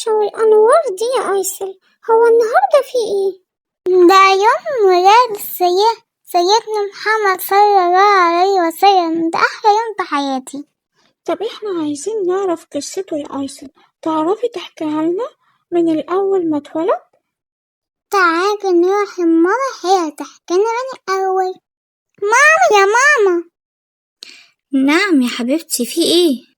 الدوشة والأنوار دي يا أيسل؟ هو النهاردة في إيه؟ ده يوم ميلاد سيدنا محمد صلى الله عليه وسلم، ده أحلى يوم في حياتي. طب إحنا عايزين نعرف قصته يا أيسل، تعرفي تحكيها لنا من الأول ما اتولد؟ تعالي نروح لماما، هي تحكي لنا من الأول. ماما يا ماما. نعم يا حبيبتي، في إيه؟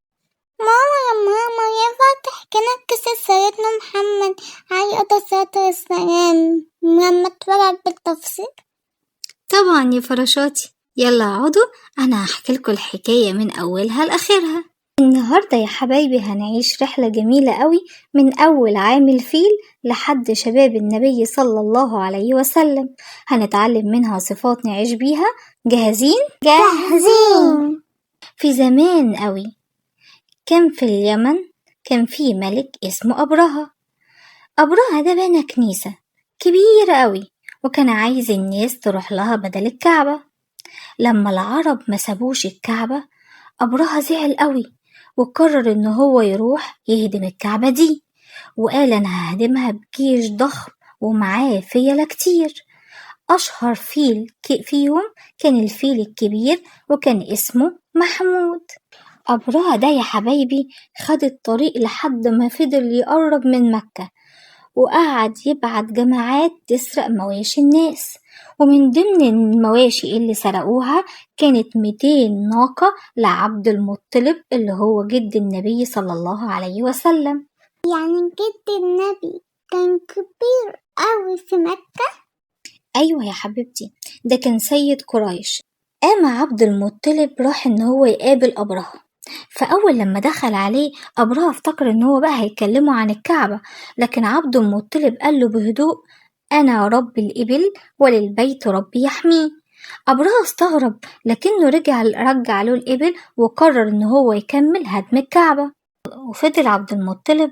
ماما يا ماما، ينفع تحكي لنا قصة سيدنا محمد عليه الصلاة والسلام لما اتولد بالتفصيل؟ طبعا يا فراشاتي، يلا اقعدوا انا هحكي لكم الحكاية من اولها لاخرها. النهاردة يا حبايبي هنعيش رحلة جميلة قوي من اول عام الفيل لحد شباب النبي صلى الله عليه وسلم، هنتعلم منها صفات نعيش بيها. جاهزين؟ جاهزين. في زمان قوي كان في اليمن كان في ملك اسمه أبرهة. أبرهة ده بنى كنيسة كبيرة قوي، وكان عايز الناس تروح لها بدل الكعبة. لما العرب ما سابوش الكعبة، أبرهة زعل قوي وقرر إن هو يروح يهدم الكعبة دي، وقال أنا ههدمها بجيش ضخم ومعاه فيلة كتير. أشهر فيل فيهم كان الفيل الكبير وكان اسمه محمود. أبرهة ده يا حبايبي خد الطريق لحد ما فضل يقرب من مكة، وقعد يبعت جماعات تسرق مواشي الناس، ومن ضمن المواشي اللي سرقوها كانت 200 ناقة لعبد المطلب اللي هو جد النبي صلى الله عليه وسلم. يعني جد النبي كان كبير قوي في مكة؟ أيوة يا حبيبتي، ده كان سيد قريش. قام عبد المطلب راح إن هو يقابل أبرهة، فأول لما دخل عليه أبرهة افتكر إن هو بقى هيكلمه عن الكعبة، لكن عبد المطلب قال له بهدوء: أنا رب الإبل وللبيت ربي يحميه. أبرهة استغرب، لكنه رجع له الإبل وقرر إن هو يكمل هدم الكعبة. وفضل عبد المطلب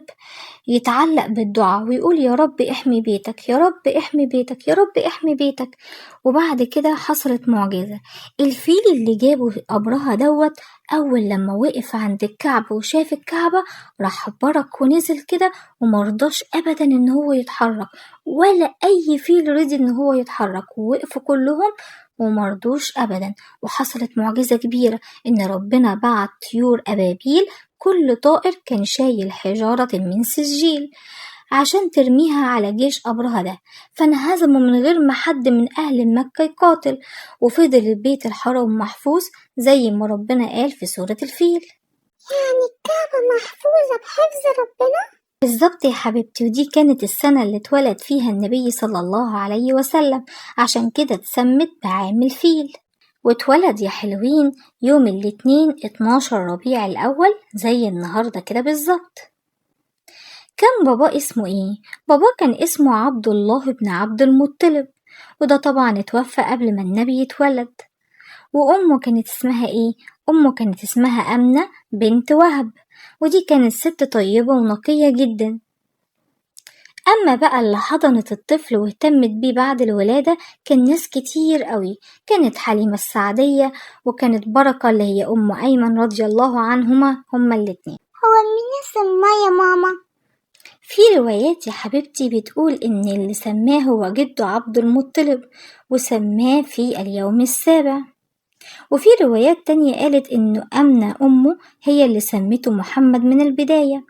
يتعلق بالدعاء ويقول: يا رب احمي بيتك، يا رب احمي بيتك، يا رب احمي بيتك. وبعد كده حصلت معجزة. الفيل اللي جابه أبرهة دوت أول لما وقف عند الكعبة وشاف الكعبة راح برك ونزل كده، ومرضاش أبدا إن هو يتحرك، ولا أي فيل رضي إن هو يتحرك، ووقفوا كلهم ومرضوش أبدا. وحصلت معجزة كبيرة إن ربنا بعت طيور أبابيل، كل طائر كان شايل حجارة من سجيل عشان ترميها على جيش أبرهة ده، فانهزموا من غير ما حد من أهل مكة يقاتل، وفضل البيت الحرام محفوظ زي ما ربنا قال في سورة الفيل. يعني الكعبة محفوظة بحفظ ربنا؟ بالظبط يا حبيبتي، ودي كانت السنة اللي اتولد فيها النبي صلى الله عليه وسلم، عشان كده اتسمت بعام الفيل. واتولد يا حلوين يوم الاثنين 12 ربيع الأول زي النهاردة كده بالظبط. كان بابا اسمه ايه؟ بابا كان اسمه عبد الله بن عبد المطلب، وده طبعا اتوفى قبل ما النبي يتولد. وأمه كانت اسمها ايه؟ أمه كانت اسمها أمنة بنت وهب، ودي كانت ست طيبة ونقية جدا. أما بقى اللي حضنت الطفل واهتمت بيه بعد الولادة كان ناس كتير قوي، كانت حليمة السعدية وكانت بركة اللي هي أم أيمن رضي الله عنهما، هما الاتنين. هو مين سماه يا ماما؟ في روايات يا حبيبتي بتقول إن اللي سماه هو جده عبد المطلب، وسماه في اليوم السابع. وفي روايات تانية قالت إنه أمنة أمه هي اللي سمته محمد من البداية.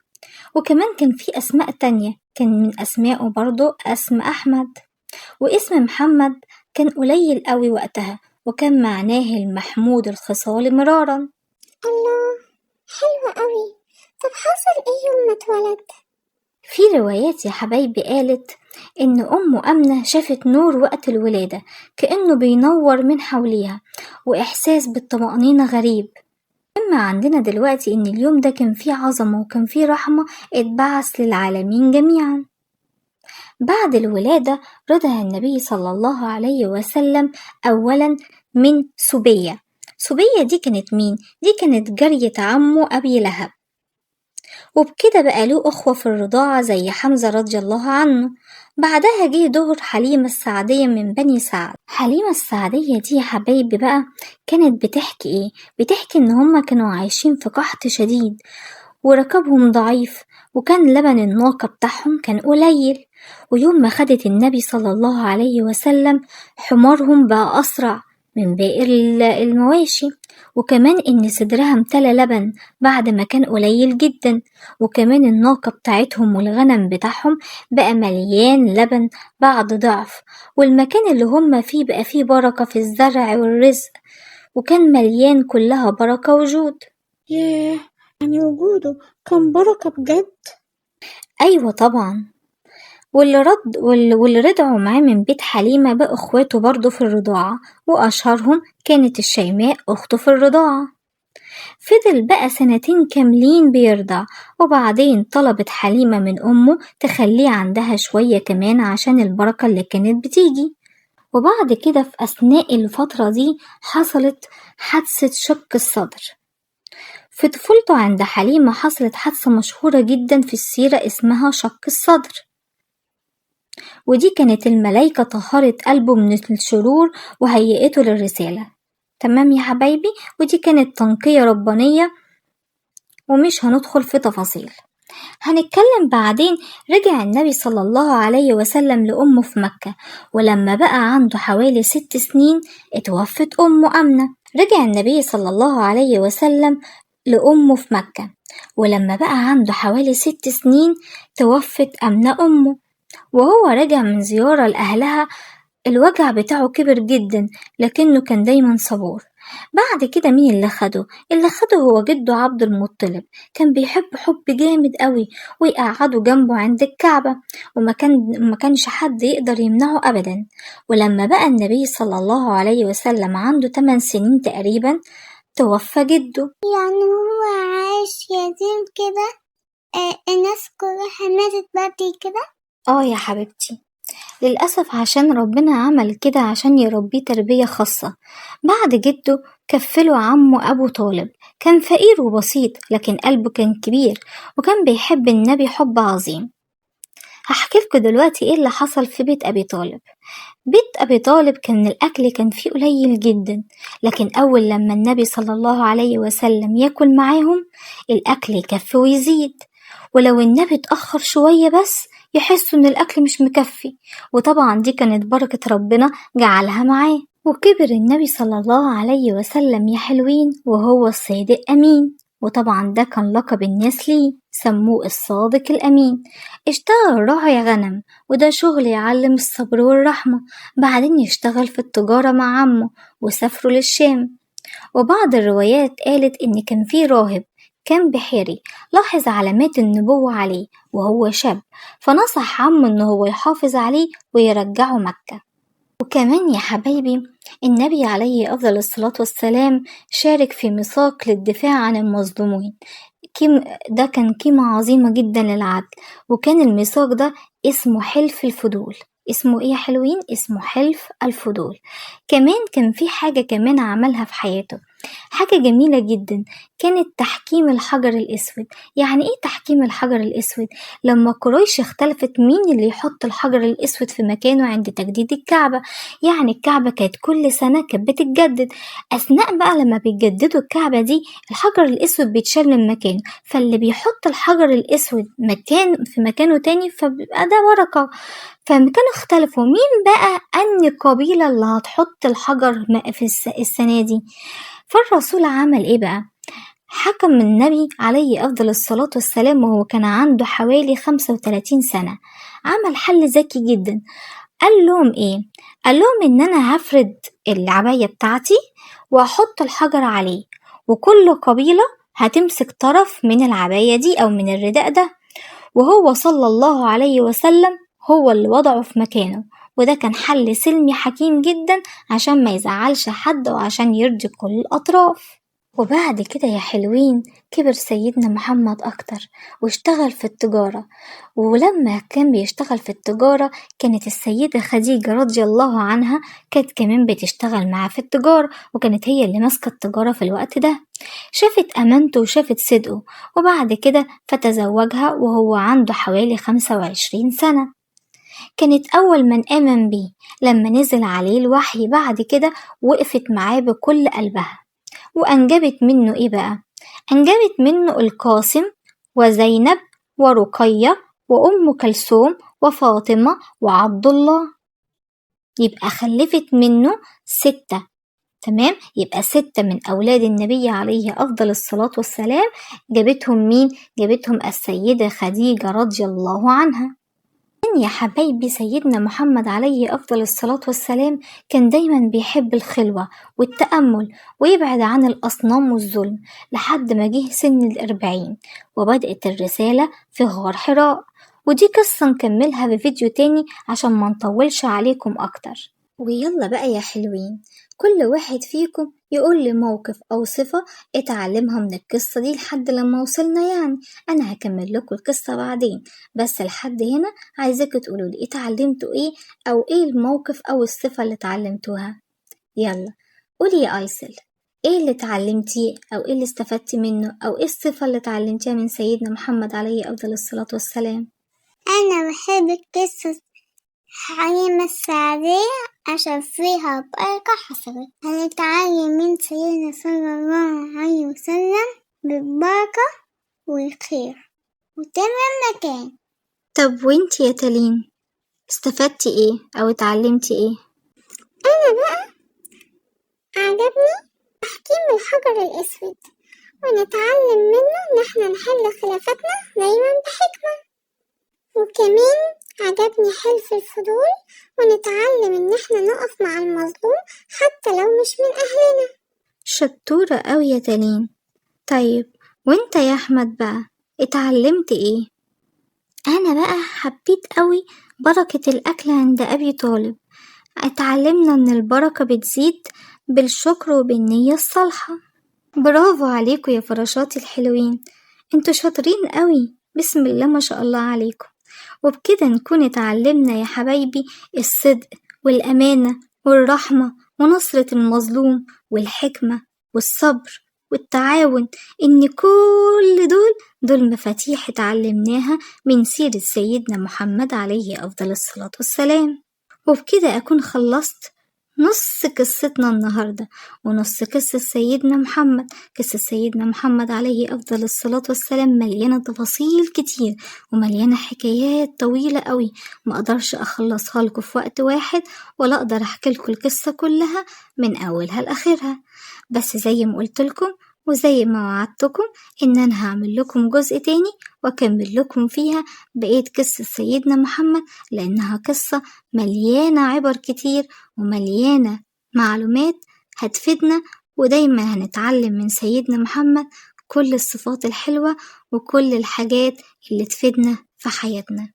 وكمان كان في أسماء تانية، كان من أسمائه برضو اسم أحمد. واسم محمد كان قليل قوي وقتها، وكان معناه المحمود الخصال مرارا. الله، حلو قوي. طب حصل ايه يوم ما اتولد؟ في روايات يا حبايبي قالت إن أم أمنة شافت نور وقت الولادة كأنه بينور من حواليها، وإحساس بالطمأنينة غريب. أما عندنا دلوقتي إن اليوم ده كان فيه عظمة وكان فيه رحمة اتبعث للعالمين جميعا. بعد الولادة رضع النبي صلى الله عليه وسلم أولا من سبية. سبية دي كانت مين؟ دي كانت جارية عمه أبي لهب، وبكده بقى له أخوة في الرضاعة زي حمزة رضي الله عنه. بعدها جه دور حليمة السعدية من بني سعد. حليمة السعدية دي يا حبايبي بقى كانت بتحكي إيه؟ بتحكي إن هما كانوا عايشين في قحط شديد وركبهم ضعيف، وكان لبن الناقة بتاعهم كان قليل. ويوم ما خدت النبي صلى الله عليه وسلم حمارهم بقى أسرع من باقي المواشي، وكمان إن صدرها امتلى لبن بعد ما كان قليل جدا، وكمان الناقة بتاعتهم والغنم بتاعهم بقى مليان لبن بعد ضعف، والمكان اللي هم فيه بقى فيه بركة في الزرع والرزق، وكان مليان كلها بركة وجود. ياه، يعني وجوده كان بركة بجد. أيوة طبعا. واللي رضعوا معاه من بيت حليمة بقوا اخواته برضه في الرضاعة، وأشهرهم كانت الشيماء أخته في الرضاعة. فضل بقى 2 كاملين بيرضع، وبعدين طلبت حليمة من أمه تخليه عندها شوية كمان عشان البركة اللي كانت بتيجي. وبعد كده في أثناء الفترة دي حصلت حادثة شق الصدر. في طفولته عند حليمة حصلت حادثة مشهورة جدا في السيرة اسمها شق الصدر، ودي كانت الملايكة طهرت قلبه من الشرور وهيئته للرسالة. تمام يا حبايبي، ودي كانت تنقية ربانية ومش هندخل في تفاصيل، هنتكلم بعدين. رجع النبي صلى الله عليه وسلم لأمه في مكة، ولما بقى عنده حوالي 6 سنين اتوفت أمه آمنة. رجع النبي صلى الله عليه وسلم لأمه في مكة، ولما بقى عنده حوالي 6 سنين توفت آمنة أمه. وهو رجع من زيارة لأهلها الوجع بتاعه كبر جدا، لكنه كان دايما صبور. بعد كده مين اللي خده؟ اللي خده هو جده عبد المطلب، كان بيحب حب جامد قوي ويقعده جنبه عند الكعبة، وما كانش حد يقدر يمنعه أبدا. ولما بقى النبي صلى الله عليه وسلم عنده 8 سنين تقريبا توفى جده. يعني هو عايش يتيم كده، الناس كلها ماتت بدري كده؟ اه يا حبيبتي، للأسف عشان ربنا عمل كده عشان يربيه تربية خاصة. بعد جده كفله عمه أبو طالب، كان فقير وبسيط لكن قلبه كان كبير، وكان بيحب النبي حب عظيم. هحكي لكم دلوقتي ايه اللي حصل في بيت أبي طالب. بيت أبي طالب كان الأكل كان فيه قليل جدا، لكن أول لما النبي صلى الله عليه وسلم ياكل معاهم الأكل يكفي ويزيد، ولو النبي اتأخر شوية بس يحسوا إن الأكل مش مكفي، وطبعا دي كانت بركة ربنا جعلها معاه. وكبر النبي صلى الله عليه وسلم يا حلوين وهو الصادق أمين، وطبعا ده كان لقب الناس ليه، سموه الصادق الأمين. اشتغل راعي غنم، وده شغل يعلم الصبر والرحمة. بعدين يشتغل في التجارة مع عمه وسافروا للشام. وبعض الروايات قالت إن كان في راهب كان بحيري لاحظ علامات النبوة عليه وهو شاب، فنصح عمه إن هو يحافظ عليه ويرجعه مكة. وكمان يا حبايبي النبي عليه أفضل الصلاة والسلام شارك في ميثاق للدفاع عن المظلومين، ده كان قيمة عظيمة جدا للعدل، وكان الميثاق ده اسمه حلف الفضول. اسمه ايه يا حلوين؟ اسمه حلف الفضول. كمان كان في حاجة كمان عملها في حياته، حاجة جميلة جدا، كانت تحكيم الحجر الأسود. يعني ايه تحكيم الحجر الأسود؟ لما قريش اختلفت مين اللي يحط الحجر الأسود في مكانه عند تجديد الكعبة، يعني الكعبة كانت كل سنة كانت بتتجدد، أثناء بقى لما بيجددوا الكعبة دي الحجر الأسود بيتشال من مكانه، فاللي بيحط الحجر الأسود مكان في مكانه تاني فبيبقى ده بركة. فكانوا اختلفوا مين بقى أني قبيلة اللي هتحط الحجر في السنة دي. فالرسول عمل ايه بقى؟ حكم النبي عليه أفضل الصلاة والسلام وهو كان عنده حوالي 35 سنة، عمل حل ذكي جدا. قال لهم ايه؟ قال لهم ان انا هفرد العباية بتاعتي واحط الحجر عليه، وكل قبيلة هتمسك طرف من العباية دي او من الرداء ده، وهو صلى الله عليه وسلم هو اللي وضعه في مكانه. وده كان حل سلمي حكيم جدا عشان ما يزعلش حد وعشان يرضي كل الأطراف. وبعد كده يا حلوين كبر سيدنا محمد أكتر واشتغل في التجارة، ولما كان بيشتغل في التجارة كانت السيدة خديجة رضي الله عنها كانت كمان بتشتغل معاه في التجارة، وكانت هي اللي ماسكة التجارة في الوقت ده. شافت أمانته وشافت صدقه، وبعد كده فتزوجها وهو عنده حوالي 25 سنة. كانت أول من آمن بيه لما نزل عليه الوحي، بعد كده وقفت معاه بكل قلبها، وأنجبت منه إيه بقى؟ أنجبت منه القاسم وزينب ورقية وأم كلثوم وفاطمة وعبد الله. يبقى خلفت منه 6. تمام، يبقى 6 من أولاد النبي عليه أفضل الصلاة والسلام جابتهم مين؟ جابتهم السيدة خديجة رضي الله عنها. يا حبايبي سيدنا محمد عليه أفضل الصلاة والسلام كان دايما بيحب الخلوة والتأمل ويبعد عن الأصنام والظلم، لحد ما جه سن 40 وبدأت الرسالة في غار حراء. ودي قصة نكملها بفيديو تاني عشان ما نطولش عليكم أكتر. ويلا بقى يا حلوين، كل واحد فيكم يقول لي موقف أو صفة اتعلمها من القصة دي لحد لما وصلنا. يعني أنا هكمل لكم القصة بعدين، بس لحد هنا عايزاكم تقولوا لي اتعلمتوا ايه أو ايه الموقف أو الصفة اللي اتعلمتوها. يلا قولي يا أيسل، ايه اللي اتعلمتيه أو ايه اللي استفدتي منه أو ايه الصفة اللي اتعلمتيها من سيدنا محمد عليه أفضل الصلاة والسلام؟ أنا بحب قصة حليمة السعدية عشان فيها بركة حصلت. هنتعلم من سيدنا صلى الله عليه وسلم بالبركة والخير وتمام مكان. طب وانتي يا تالين استفدتي ايه او اتعلمتي ايه؟ أنا بقى عجبني تحكيم الحجر الأسود، ونتعلم منه إن احنا نحل خلافاتنا دايما بحكمة. وكمان عجبني حلف الفضول، ونتعلم إن احنا نقف مع المظلوم حتى لو مش من أهلنا. شطورة أوي يا تالين. طيب وانت يا أحمد بقى اتعلمت ايه؟ أنا بقى حبيت أوي بركة الأكل عند أبي طالب. اتعلمنا إن البركة بتزيد بالشكر وبالنية الصالحة. برافو عليكم يا فراشاتي الحلوين، انتوا شاطرين أوي، بسم الله ما شاء الله عليكم. وبكده نكون اتعلمنا يا حبايبي الصدق والأمانة والرحمة ونصرة المظلوم والحكمة والصبر والتعاون، إن كل دول مفاتيح اتعلمناها من سيرة سيدنا محمد عليه أفضل الصلاة والسلام. وبكده أكون خلصت نص قصتنا النهاردة ونص قصة سيدنا محمد. قصة سيدنا محمد عليه أفضل الصلاة والسلام مليانة تفاصيل كتير ومليانة حكايات طويلة قوي، ما أقدرش أخلصها لكم في وقت واحد ولا أقدر أحكي لكم القصة كلها من أولها لآخرها، بس زي ما قلت لكم وزي ما وعدتكم إن أنا هعمل لكم جزء تاني وأكمل لكم فيها بقية قصة سيدنا محمد، لأنها قصة مليانة عبر كتير ومليانة معلومات هتفيدنا، ودايما هنتعلم من سيدنا محمد كل الصفات الحلوة وكل الحاجات اللي تفيدنا في حياتنا.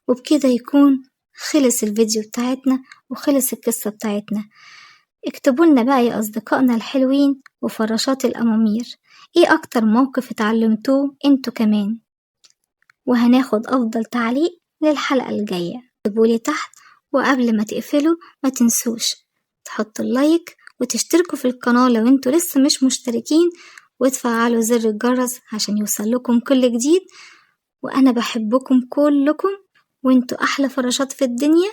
وبكده يكون خلص الفيديو بتاعتنا وخلص القصة بتاعتنا. اكتبوا لنا بقى يا أصدقائنا الحلوين وفراشات الأمامير، ايه أكتر موقف اتعلمتوه انتوا كمان؟ وهناخد أفضل تعليق للحلقة الجاية. اكتبولي تحت، وقبل ما تقفلوا ما تنسوش تحطوا اللايك وتشتركوا في القناة لو انتوا لسه مش مشتركين، وتفعلوا زر الجرس عشان يوصل لكم كل جديد. وأنا بحبكم كلكم، وانتوا أحلى فراشات في الدنيا،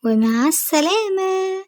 ومع السلامة.